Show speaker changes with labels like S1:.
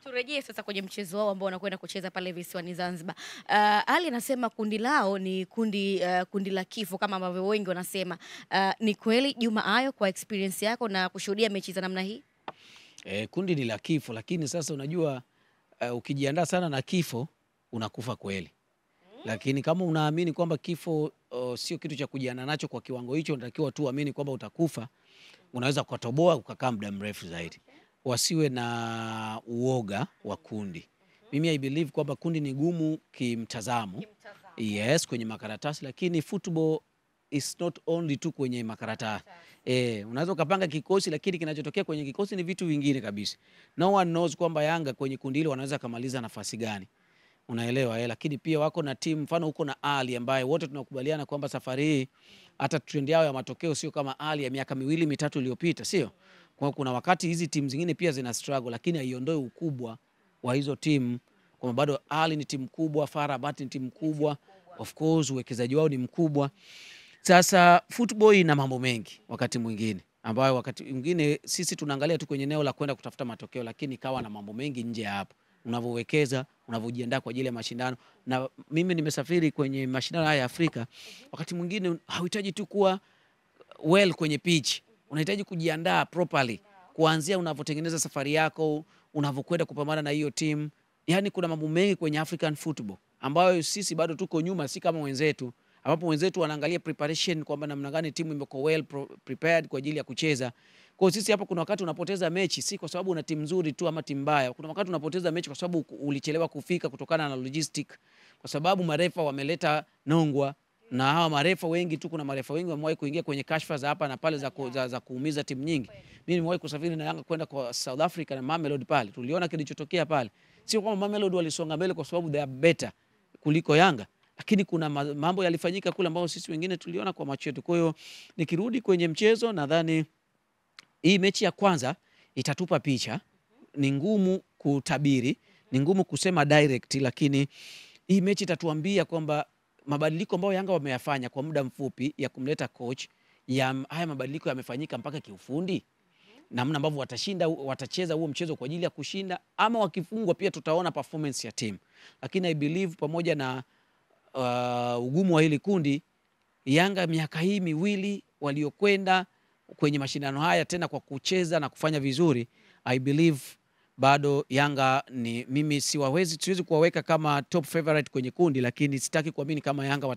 S1: Turejee sasa kwenye mchezo wao ambao wanakwenda kucheza pale visiwani Zanzibar. Ali anasema kundi lao ni kundi la kifo kama ambavyo wengi wanasema. Ni kweli Juma Ayo, kwa experience yako na kushuhudia mechi za namna hii?
S2: Kundi ni la kifo, lakini sasa unajua ukijiandaa sana na kifo unakufa kweli. Lakini kama unaamini kwamba kifo sio kitu cha kujiandaa nacho kwa kiwango hicho, unatakiwa tu uamini kwamba utakufa, unaweza ukatoboa ukakaa muda mrefu zaidi. Wasiwe na uoga wa kundi. Mimi I believe kwamba kundi ni gumu kimtazamo. Yes, kwenye makaratasi, lakini football is not only tu kwenye makaratasi. Unaweza ukapanga kikosi, lakini kinachotokea kwenye kikosi ni vitu vingine kabisa. No one knows kwamba Yanga kwenye kundi hilo wanaweza kamaliza nafasi gani. Unaelewa, lakini pia wako na timu, mfano huko na Ali ambaye wote tunakubaliana kwamba safari hii hata trend yao ya matokeo sio kama Ali ya miaka miwili mitatu iliyopita, sio? Kwa kuna wakati hizi timu zingine pia zina struggle, lakini haiondoi ukubwa wa hizo timu, kwa bado Ali ni timu kubwa, FAR Rabat ni timu kubwa, of course uwekezaji wao ni mkubwa. Sasa football ina mambo mengi wakati mwingine, ambayo wakati mwingine sisi tunaangalia tu kwenye eneo la kwenda kutafuta matokeo, lakini ikawa na mambo mengi nje ya hapo. Unavyowekeza, unavyojiandaa kwa ajili ya mashindano. Na mimi nimesafiri kwenye mashindano haya ya Afrika, wakati mwingine hauhitaji tu kuwa well kwenye pitch, unahitaji kujiandaa properly, kuanzia unavyotengeneza safari yako, unavyokwenda kupambana na hiyo timu. Yani kuna mambo mengi kwenye African football ambayo sisi bado tuko nyuma, si kama wenzetu, ambapo wenzetu wanaangalia preparation kwamba namna gani timu imekuwa well prepared kwa ajili ya kucheza. Kwa hiyo sisi hapa kuna wakati unapoteza mechi si kwa sababu una timu nzuri tu ama timu mbaya. Kuna wakati unapoteza mechi kwa sababu ulichelewa kufika kutokana na logistic, kwa sababu marefa wameleta nongwa, na hawa marefa wengi tu, kuna marefa wengi wamewahi kuingia kwenye kashfa za hapa na pale za kuumiza timu nyingi. Mimi nimewahi kusafiri na Yanga kwenda kwa South Africa na Mamelodi pale, tuliona kilichotokea pale. Sio kwamba Mamelodi walisonga mbele kwa sababu they are better kuliko Yanga, lakini kuna mambo yalifanyika kule ambayo sisi wengine tuliona kwa macho yetu. Kwa hiyo nikirudi kwenye mchezo, nadhani hii mechi ya kwanza itatupa picha. Ni ngumu kutabiri, ni ngumu kusema direct, lakini hii mechi itatuambia kwamba mabadiliko ambayo Yanga wameyafanya kwa muda mfupi ya kumleta coach, ya haya mabadiliko yamefanyika mpaka kiufundi, namna ambavyo watashinda, watacheza huo mchezo kwa ajili ya kushinda, ama wakifungwa pia tutaona performance ya timu. Lakini I believe pamoja na ugumu wa hili kundi, Yanga miaka hii miwili waliokwenda kwenye mashindano haya tena kwa kucheza na kufanya vizuri, I believe bado Yanga ni, mimi siwezi kuwaweka kama top favorite kwenye kundi, lakini sitaki kuamini kama Yanga